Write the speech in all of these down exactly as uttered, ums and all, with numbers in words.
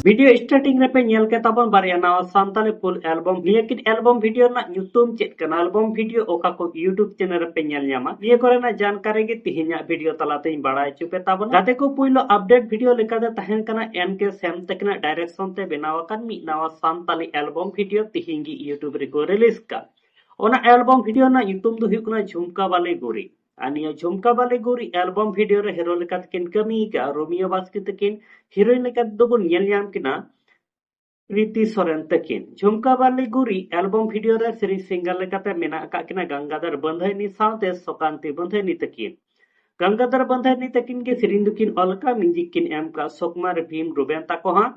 Video starting ᱨᱮᱯᱮ ᱧᱮᱞ ᱠᱮᱫ ᱛᱟᱵᱚᱱ ᱵᱟᱨᱭᱟ ᱱᱟᱣᱟ ᱥᱟᱱᱛᱟᱞᱤ ᱯᱷᱩᱞ ᱮᱞᱵᱚᱢ᱾ ᱱᱤᱭᱟᱹ ᱠᱤᱱ ᱮᱞᱵᱚᱢ ᱵᱷᱤᱰᱤᱭᱳ ᱨᱮᱱᱟᱜ ᱧᱩᱛᱩᱢ ᱪᱮᱫ ᱠᱟᱱᱟ, ᱮᱞᱵᱚᱢ ᱵᱷᱤᱰᱤᱭᱳ ᱚᱠᱟ ᱠᱚ YouTube ᱪᱮᱱᱮᱞ ᱨᱮᱯᱮ ᱧᱮᱞ ᱧᱟᱢᱟ, ᱱᱤᱭᱟᱹ ᱠᱚᱨᱮᱱᱟᱜ ᱡᱟᱱᱠᱟᱨᱤ ᱜᱮ ᱛᱤᱦᱤᱧᱟᱜ ᱵᱷᱤᱰᱤᱭᱳ ᱛᱟᱞᱟᱛᱮᱧ ᱵᱟᱲᱟᱭ ᱦᱚᱪᱚ ᱯᱮ ᱛᱟᱵᱚᱱᱟ᱾ ᱜᱟᱛᱮ ᱠᱚ, ᱯᱩᱭᱞᱩ ᱟᱯᱰᱮᱴ ᱵᱷᱤᱰᱤᱭᱳ ᱞᱮᱠᱟᱛᱮ ᱛᱟᱦᱮᱱ ᱠᱟᱱᱟ ᱮᱱ ᱠᱮ ᱥᱮᱢ ᱛᱟᱹᱠᱤᱱᱟᱜ ᱰᱟᱭᱨᱮᱠᱥᱚᱱ ᱛᱮ ᱵᱮᱱᱟᱣ ᱟᱠᱟᱱ ᱢᱤᱫ ᱱᱟᱣᱟ ᱥᱟᱱᱛᱟᱞᱤ ᱮᱞᱵᱚᱢ ᱵᱷᱤᱰᱤᱭᱳ ᱛᱤᱦᱤᱧ ᱜᱮ YouTube ᱨᱮᱠᱚ ᱨᱤᱞᱤᱡᱽ ᱠᱟᱜ᱾ ᱚᱱᱟ ᱮᱞᱵᱚᱢ ᱵᱷᱤᱰᱤᱭᱳ ᱨᱮᱱᱟᱜ ᱧᱩᱛᱩᱢ ᱫᱚ ᱦᱩᱭᱩᱜ ᱠᱟᱱᱟ ᱡᱷᱩᱢᱠᱟ ᱵᱟᱞᱮ ᱜᱳᱨᱤ᱾ ᱟᱨ ᱱᱤᱭᱟᱹ ᱡᱷᱩᱢᱠᱟ ᱵᱟᱞᱮ ᱜᱳᱨᱤ ᱮᱞᱵᱚᱢ ᱵᱷᱤᱰᱤᱭᱳ ᱨᱮ ᱦᱤᱨᱳ ᱞᱮᱠᱟ ᱛᱮᱠᱤᱱ ᱠᱟᱹᱢᱤ ᱟᱠᱟᱫᱼᱟ ᱨᱳᱢᱤᱭᱳ ᱵᱟᱥᱠᱮ ᱛᱟᱹᱠᱤᱱ᱾ ᱦᱤᱨᱳᱭᱤᱱ ᱞᱮᱠᱟ ᱛᱮᱫᱚ ᱵᱚᱱ ᱧᱮᱞ ᱧᱟᱢ ᱠᱤᱱᱟ ᱯᱨᱤᱛᱤ ᱥᱚᱨᱮᱱ ᱛᱟᱹᱠᱤᱱ᱾ ᱡᱷᱩᱢᱠᱟ ᱵᱟᱞᱮ ᱜᱳᱨᱤ ᱮᱞᱵᱚᱢ ᱵᱷᱤᱰᱤᱭᱳ ᱨᱮ ᱥᱮᱨᱮᱧ ᱥᱤᱝᱜᱟᱨ ᱞᱮᱠᱟᱛᱮ ᱢᱮᱱᱟᱜ ᱟᱠᱟᱫ ᱠᱤᱱᱟ ᱜᱟᱝᱜᱟᱫᱷᱚᱨ ᱵᱟᱹᱱᱫᱷᱟᱹᱭᱱᱤ ᱥᱟᱶᱛᱮ ᱥᱩᱠᱟᱱᱛᱤ ᱵᱟᱹᱱᱫᱷᱟᱹᱭᱱᱤ ᱛᱟᱹᱠᱤᱱ᱾ ᱜᱟᱝᱜᱟᱫᱷᱚᱨ ᱵᱟᱹᱱᱫᱷᱟᱹᱭᱱᱤ ᱛᱟᱹᱠᱤᱱ ᱜᱮ ᱥᱮᱨᱮᱧ ᱫᱚᱠᱤᱱ ᱚᱞ ᱟᱠᱟᱫ, ᱢᱤᱣᱡᱤᱠ ᱠᱤᱱ ᱮᱢ ᱟᱠᱟᱫ ᱥᱩᱠᱢᱟᱨ ᱵᱷᱤᱢ ᱨᱩᱵᱮᱱ ᱛᱟᱠᱚ ᱦᱟᱸᱜ᱾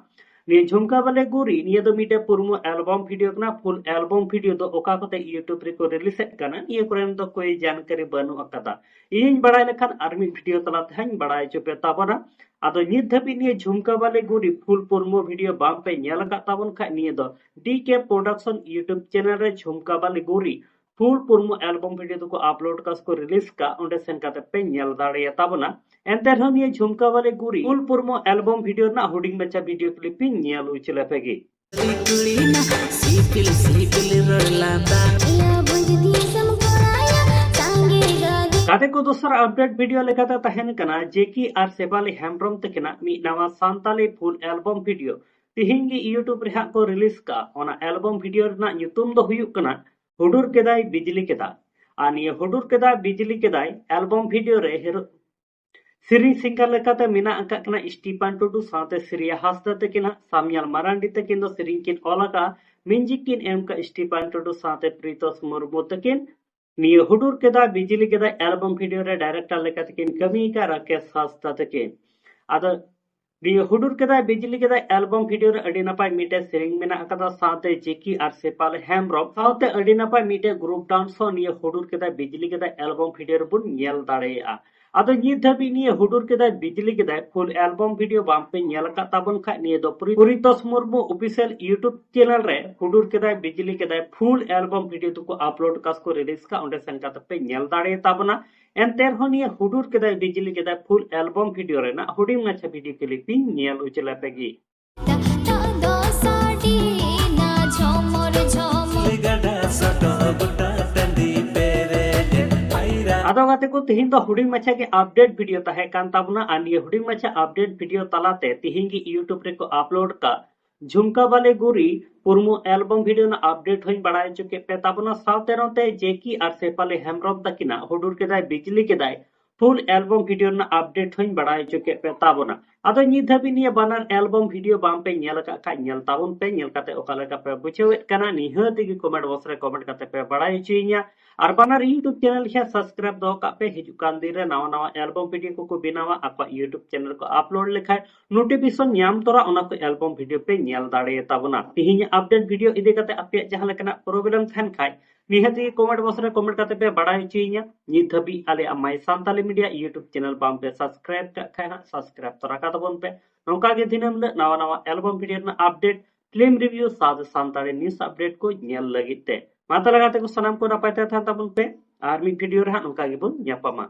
ᱱᱤᱭᱟᱹ ᱡᱷᱩᱢᱠᱟ ᱵᱟᱞᱮ ᱜᱳᱨᱤ, ᱱᱤᱭᱟᱹ ᱫᱚ ᱢᱤᱫᱴᱮᱡ ᱯᱩᱨᱢᱩ ᱮᱞᱵᱚᱢ ᱵᱷᱤᱰᱤᱭᱳ ᱠᱟᱱᱟ᱾ ᱯᱷᱩᱞ ᱮᱞᱵᱚᱢ ᱵᱷᱤᱰᱤᱭᱳ ᱫᱚ ᱚᱠᱟ ᱠᱚᱛᱮ YouTube ᱨᱮᱠᱚ ᱨᱤᱞᱤᱡᱽ ᱮᱫ ᱠᱟᱱᱟ, ᱱᱤᱭᱟᱹ ᱠᱚᱨᱮᱱ ᱫᱚ ᱠᱳᱭ ᱡᱟᱱᱠᱟᱨᱤ ᱵᱟᱹᱱᱩᱜ ᱟᱠᱟᱫᱟ᱾ ᱤᱧᱤᱧ ᱵᱟᱲᱟᱭ ᱞᱮᱠᱷᱟᱱ ᱟᱨ ᱢᱤᱫ ᱵᱷᱤᱰᱤᱭᱳ ᱛᱟᱞᱟ ᱛᱮᱦᱟᱸᱜ ᱤᱧ ᱵᱟᱲᱟᱭ ᱦᱚᱪᱚ ᱯᱮ ᱛᱟᱵᱚᱱᱟ᱾ ᱟᱫᱚ ᱱᱤᱛ ᱫᱷᱟᱹᱵᱤᱡ ᱱᱤᱭᱟᱹ ᱡᱷᱩᱢᱠᱟ ᱵᱟᱞᱮ ᱜᱳᱨᱤ ᱯᱷᱩᱞ ᱯᱩᱨᱢᱩ ᱵᱷᱤᱰᱤᱭᱳ ᱵᱟᱝ ᱯᱮ ᱧᱮᱞ ᱟᱠᱟᱫ ᱛᱟᱵᱚᱱ ᱠᱷᱟᱡ, ᱱᱤᱭᱟᱹ ᱫᱚ ᱰᱤ ᱠᱮ ᱯᱨᱚᱰᱟᱠᱥᱚᱱ YouTube ᱪᱮᱱᱮᱞ ᱨᱮ ᱡᱷᱩᱢᱠᱟ ᱵᱟᱞᱮ ᱜᱳᱨᱤ ᱯᱷᱩᱞ ᱯᱩᱨᱢᱩ ᱮᱞᱵᱚᱢ ᱵᱷᱤᱰᱤᱭᱳ ᱫᱚᱠᱚ ᱟᱯᱞᱳᱰ ᱠᱟᱜ ᱥᱮᱠᱚ ᱨᱤᱞᱤᱡᱽ ᱠᱟᱜ, ᱚᱸᱰᱮ ᱥᱮᱱ ᱠᱟᱛᱮ ᱯᱮ ᱧᱮᱞ ᱫᱟᱲᱮᱭᱟ ᱛᱟᱵᱚᱱᱟ᱾ ᱮᱱᱛᱮ ᱨᱮᱦᱚᱸ ᱱᱤᱭᱟᱹ ᱡᱷᱩᱢᱠᱟ ᱵᱟᱞᱮ ᱜᱳᱨᱤ ᱯᱷᱩᱞ ᱯᱩᱨᱢᱩ ᱮᱞᱵᱚᱢ ᱵᱷᱤᱰᱤᱭᱳ ᱨᱮᱱᱟᱜ ᱦᱩᱰᱤᱧ ᱢᱟᱪᱷᱟ ᱵᱷᱤᱰᱤᱭᱳ ᱠᱞᱤᱯ ᱤᱧ ᱧᱮᱞ ᱦᱚᱪᱚ ᱞᱮᱯᱮ ᱜᱮ᱾ ᱠᱩᱲᱤ ᱱᱟ ᱥᱤᱯᱤᱞ ᱥᱤᱯᱤᱞ ᱨᱚᱲ ᱞᱟᱸᱫᱟ᱾ ᱤᱭᱟ ᱵᱩᱡᱽ ᱫᱤᱥᱚᱢ ᱠᱚᱲᱟᱭᱟ ᱥᱟᱸᱜᱮ ᱜᱟᱫᱮ᱾ ᱜᱟᱛᱮ ᱠᱚ, ᱫᱚᱥᱟᱨ ᱟᱯᱰᱮᱴ ᱵᱷᱤᱰᱤᱭᱳ ᱞᱮᱠᱟᱛᱮ ᱛᱟᱦᱮᱱ ᱠᱟᱱᱟ ᱡᱮᱠᱤ ᱟᱨ ᱥᱮᱯᱷᱟᱞᱤ ᱦᱮᱢᱵᱨᱚᱢ ᱛᱟᱹᱠᱤᱱᱟᱜ ᱢᱤᱫ ᱱᱟᱣᱟ ᱥᱟᱱᱛᱟᱞᱤ ᱯᱷᱩᱞ ᱮᱞᱵᱚᱢ ᱵᱷᱤᱰᱤᱭᱳ ᱛᱤᱦᱤᱧ ᱜᱮ YouTube ᱨᱮ ᱦᱟᱸᱜ ᱠᱚ ᱨᱤᱞᱤᱡᱽ ᱠᱟᱜᱼᱟ᱾ ᱚᱱᱟ ᱮᱞᱵᱚᱢ ᱵᱷᱤᱰᱤᱭᱳ ᱨᱮᱱᱟᱜ ᱧᱩᱛᱩᱢ ᱫᱚ ᱦᱩᱭᱩᱜ ᱠᱟᱱᱟ ᱦᱩᱰᱩᱨ ᱠᱮᱫᱟᱭ ᱵᱤᱡᱽᱞᱤ ᱠᱮᱫᱟᱭ᱾ ᱟᱨ ᱱᱤᱭᱟᱹ ᱦᱩᱰᱩᱨ ᱠᱮᱫᱟᱭ ᱵᱤᱡᱽᱞᱤ ᱠᱮᱫᱟᱭ ᱮᱞᱵᱚᱢ ᱵᱷᱤᱰᱤᱭᱳ ᱨᱮ ᱦᱤᱨᱳ ᱥᱮᱨᱮᱧ ᱥᱤᱝᱜᱟᱨ ᱞᱮᱠᱟᱛᱮ ᱢᱮᱱᱟᱜ ᱟᱠᱟᱫ ᱠᱤᱱᱟ ᱥᱴᱤᱯᱟᱱ ᱴᱩᱰᱩ ᱥᱟᱶᱛᱮ ᱥᱨᱮᱭᱟ ᱦᱟᱸᱥᱫᱟ ᱛᱟᱹᱠᱤᱱ ᱦᱟᱸᱜ᱾ ᱥᱟᱢᱭᱟᱞ ᱢᱟᱨᱟᱱᱰᱤ ᱛᱟᱹᱠᱤᱱ ᱫᱚ ᱥᱮᱨᱮᱧ ᱠᱤᱱ ᱚᱞ ᱟᱠᱟᱫᱼᱟ᱾ ᱢᱤᱣᱡᱤᱠ ᱠᱤᱱ ᱮᱢ ᱟᱠᱟᱫ ᱥᱴᱤᱯᱟᱱ ᱴᱩᱰᱩ ᱥᱟᱶᱛᱮ ᱯᱨᱤᱛᱚᱥ ᱢᱩᱨᱢᱩ ᱛᱟᱹᱠᱤᱱ᱾ ᱱᱤᱭᱟᱹ ᱦᱩᱰᱩᱨ ᱠᱮᱫᱟᱭ ᱵᱤᱡᱽᱞᱤ ᱠᱮᱫᱟᱭ ᱮᱞᱵᱚᱢ ᱵᱷᱤᱰᱤᱭᱳ ᱨᱮ ᱰᱟᱭᱨᱮᱠᱴᱚᱨ ᱞᱮᱠᱟᱛᱮ ᱠᱤᱱ ᱠᱟᱹᱢᱤ ᱟᱠᱟᱫ ᱨᱟᱠᱮᱥ ᱦᱟᱸᱥᱫᱟ ᱛᱟᱹᱠᱤᱱ᱾ ᱟᱫᱚ ᱱᱤᱭᱟᱹ ᱦᱩᱰᱩᱨ ᱠᱮᱫᱟᱭ ᱵᱤᱡᱽᱞᱤ ᱠᱮᱫᱟᱭ ᱮᱞᱵᱚᱢ ᱵᱷᱤᱰᱤᱭᱳ ᱨᱮ ᱟᱹᱰᱤ ᱱᱟᱯᱟᱭ ᱢᱤᱫᱴᱮᱡ ᱥᱮᱨᱮᱧ ᱢᱮᱱᱟᱜ ᱟᱠᱟᱫᱟ, ᱥᱟᱶᱛᱮ ᱡᱮᱠᱤ ᱟᱨ ᱥᱮᱯᱷᱟᱞᱤ ᱦᱮᱢᱵᱨᱚᱢ ᱥᱟᱶᱛᱮ ᱟᱹᱰᱤ ᱱᱟᱯᱟᱭ ᱢᱤᱫᱴᱮᱡ ᱜᱨᱩᱯ ᱰᱟᱱᱥ ᱦᱚᱸ ᱱᱤᱭᱟᱹ ᱦᱩᱰᱩᱨ ᱠᱮᱫᱟᱭ ᱵᱤᱡᱽᱞᱤ ᱠᱮᱫᱟᱭ ᱮᱞᱵᱚᱢ ᱵᱷᱤᱰᱤᱭᱳ ᱨᱮᱵᱚᱱ ᱧᱮᱞ ᱫᱟᱲᱮᱭᱟᱜᱼᱟ᱾ ᱟᱫᱚ ᱱᱤᱛ ᱫᱷᱟᱹᱵᱤᱡ ᱱᱤᱭᱟᱹ ᱦᱩᱰᱩᱨ ᱠᱮᱫᱟᱭ ᱵᱤᱡᱽᱞᱤ ᱠᱮᱫᱟᱭ ᱯᱷᱩᱞ ᱮᱞᱵᱚᱢ ᱵᱷᱤᱰᱤᱭᱳ ᱵᱟᱝ ᱯᱮ ᱧᱮᱞ ᱟᱠᱟᱫ ᱛᱟᱵᱚᱱ ᱠᱷᱟᱡ, ᱱᱤᱭᱟᱹ ᱫᱚ ᱯᱩᱨᱤ-, ᱯᱩᱨᱤᱛᱳᱥ ᱢᱩᱨᱢᱩ ᱚᱯᱷᱤᱥᱤᱭᱟᱞ YouTube ᱪᱮᱱᱮᱞ ᱨᱮ ᱦᱩᱰᱩᱨ ᱠᱮᱫᱟᱭ ᱵᱤᱡᱽᱞᱤ ᱠᱮᱫᱟᱭ ᱯᱷᱩᱞ ᱮᱞᱵᱚᱢ ᱵᱷᱤᱰᱤᱭᱳ ᱫᱚᱠᱚ ᱟᱯᱞᱳᱰ ᱠᱟᱜ ᱥᱮᱠᱚ ᱨᱤᱞᱤᱡᱽ ᱠᱟᱜ, ᱚᱸᱰᱮ ᱥᱮᱱ ᱠᱟᱛᱮ ᱯᱮ ᱧᱮᱞ ᱫᱟᱲᱮᱭᱟ ᱛᱟᱵᱚᱱᱟ᱾ ᱮᱱᱛᱮ ᱨᱮᱦᱚᱸ ᱱᱤᱭᱟᱹ ᱦᱩᱰᱩᱨ ᱠᱮᱫᱟᱭ ᱵᱤᱡᱽᱞᱤ ᱠᱮᱫᱟᱭ ᱯᱷᱩᱞ ᱮᱞᱵᱚᱢ ᱵᱷᱤᱰᱤᱭᱳ ᱨᱮᱱᱟᱜ ᱦᱩᱰᱤᱧ ᱢᱟᱪᱷᱟ ᱵᱷᱤᱰᱤᱭᱳ ᱠᱞᱤᱯ ᱤᱧ ᱧᱮᱞ ᱦᱚᱪᱚ ᱞᱮᱯᱮ ᱜᱮ᱾ ᱫᱟᱜ ᱫᱚ ᱥᱟᱰᱮᱭᱮᱱᱟ ᱡᱷᱚᱢᱚᱨ ᱡᱷᱚᱢᱚᱨ᱾ ᱜᱟᱰᱟ ᱥᱚᱰᱚᱜ ᱜᱚᱴᱟ ᱴᱟᱺᱰᱤ ᱯᱮᱨᱮᱡ ᱯᱟᱭᱨᱟ᱾ ᱟᱫᱚ ᱜᱟᱛᱮ ᱠᱚ, ᱛᱮᱦᱮᱧ ᱫᱚ ᱦᱩᱰᱤᱧ ᱢᱟᱪᱷᱟ ᱜᱮ update video ᱛᱟᱦᱮᱸ ᱠᱟᱱ ᱛᱟᱵᱚᱱᱟ᱾ ᱟᱨ ᱱᱤᱭᱟᱹ ᱦᱩᱰᱤᱧ ᱢᱟᱪᱷᱟ update video ᱛᱟᱞᱟᱛᱮ ᱛᱮᱦᱮᱧ ᱜᱮ YouTube ᱨᱮᱠᱚ upload ᱠᱟᱜ ᱡᱷᱩᱢᱠᱟ ᱵᱟᱞᱮ ᱜᱩᱨᱤ ᱯᱩᱨᱢᱩ album video ᱨᱮᱱᱟᱜ update ᱦᱚᱸᱧ ᱵᱟᱲᱟᱭ ᱦᱚᱪᱚ ᱠᱮᱫ ᱯᱮ ᱛᱟᱵᱚᱱᱟ᱾ ᱥᱟᱶᱛᱮ ᱱᱚᱛᱮ ᱡᱮᱠᱤ ᱟᱨ ᱥᱮᱯᱷᱟᱞᱤ ᱦᱮᱢᱵᱨᱚᱢ ᱛᱟᱹᱠᱤᱱᱟᱜ ᱦᱩᱰᱩᱨ ᱠᱮᱫᱟᱭ ᱵᱤᱡᱽᱞᱤ ᱠᱮᱫᱟᱭ full album video ᱨᱮᱱᱟᱜ update ᱦᱚᱸᱧ ᱵᱟᱲᱟᱭ ᱦᱚᱪᱚ ᱠᱮᱫ ᱯᱮ ᱛᱟᱵᱚᱱᱟ᱾ ᱟᱫᱚ ᱱᱤᱛ ᱫᱷᱟᱹᱵᱤᱡ ᱱᱤᱭᱟᱹ ᱵᱟᱱᱟᱨ album video ᱵᱟᱝ ᱯᱮ ᱧᱮᱞ ᱟᱠᱟᱫ ᱠᱷᱟᱡ, ᱧᱮᱞ ᱛᱟᱵᱚᱱ ᱯᱮ᱾ ᱧᱮᱞ ᱠᱟᱛᱮ ᱚᱠᱟ ᱞᱮᱠᱟ ᱯᱮ ᱵᱩᱡᱷᱟᱹᱣᱮᱫ ᱠᱟᱱᱟ, ᱱᱤᱦᱟᱹᱛ ᱜᱮ comment box ᱨᱮ comment ᱠᱟᱛᱮ ᱯᱮ ᱵᱟᱲᱟᱭ ᱦᱚᱪᱚᱭᱤᱧᱟ᱾ ᱟᱨ ᱵᱟᱱᱟᱨ YouTube channel ᱦᱮᱸ subscribe ᱫᱚᱦᱚ ᱠᱟᱜ ᱯᱮ᱾ ᱦᱤᱡᱩᱜ ᱠᱟᱱ ᱫᱤᱱ ᱨᱮ ᱱᱟᱣᱟ ᱱᱟᱣᱟ album video ᱠᱚᱠᱚ ᱵᱮᱱᱟᱣᱟ, ᱟᱠᱚᱣᱟᱜ YouTube channel ᱠᱚ upload ᱞᱮᱠᱷᱟᱡ notification ᱧᱟᱢ ᱛᱚᱨᱟ ᱚᱱᱟ ᱠᱚ album video ᱯᱮ ᱧᱮᱞ ᱫᱟᱲᱮᱭᱟᱛᱟ ᱵᱚᱱᱟ᱾ ᱛᱤᱦᱤᱧ update video ᱤᱫᱤ ᱠᱟᱛᱮ ᱟᱯᱮᱭᱟᱜ ᱡᱟᱦᱟᱸ ᱞᱮᱠᱟᱱᱟᱜ problem ᱛᱟᱦᱮᱱ ᱠᱷᱟᱡ, ᱱᱤᱦᱟᱹᱛ ᱜᱮ comment box ᱨᱮ comment ᱠᱟᱛᱮ ᱯᱮ ᱵᱟᱲᱟᱭ ᱦᱚᱪᱚᱭᱤᱧᱟ᱾ ᱱᱤᱛ ᱫᱷᱟᱹᱵᱤᱡ ᱟᱞᱮᱭᱟᱜ My Santali Media YouTube channel ᱵᱟᱝ ᱯᱮ subscribe ᱠᱟᱜ ᱠᱷᱟᱡ ᱦᱟᱸᱜ subscribe ᱛᱚᱨᱟ ᱠᱟᱛᱟᱵᱚᱱ ᱯᱮ᱾ ᱱᱚᱝᱠᱟ ᱜᱮ ᱫᱤᱱᱟᱹᱢ ᱦᱤᱞᱳᱜ ᱱᱟᱣᱟ ᱱᱟᱣᱟ album video ᱨᱮᱱᱟᱜ update, film review ᱥᱟᱶᱛᱮ ᱥᱟᱱᱛᱟᱲᱤ news update ᱠᱚ ᱧᱮᱞ ᱞᱟᱹᱜᱤᱫ ᱛᱮ᱾ ᱢᱟ ᱛᱟᱦᱞᱮ ᱜᱟᱛᱮ ᱠᱚ, ᱥᱟᱱᱟᱢ ᱠᱚ ᱱᱟᱯᱟᱭ ᱛᱮ ᱛᱟᱦᱮᱱ ᱛᱟᱵᱚᱱ ᱯᱮ᱾ ᱟᱨ ᱢᱤᱫ video ᱨᱮ ᱦᱟᱸᱜ ᱱᱚᱝᱠᱟ ᱜᱮᱵᱚᱱ ᱧᱟᱯᱟᱢᱟ᱾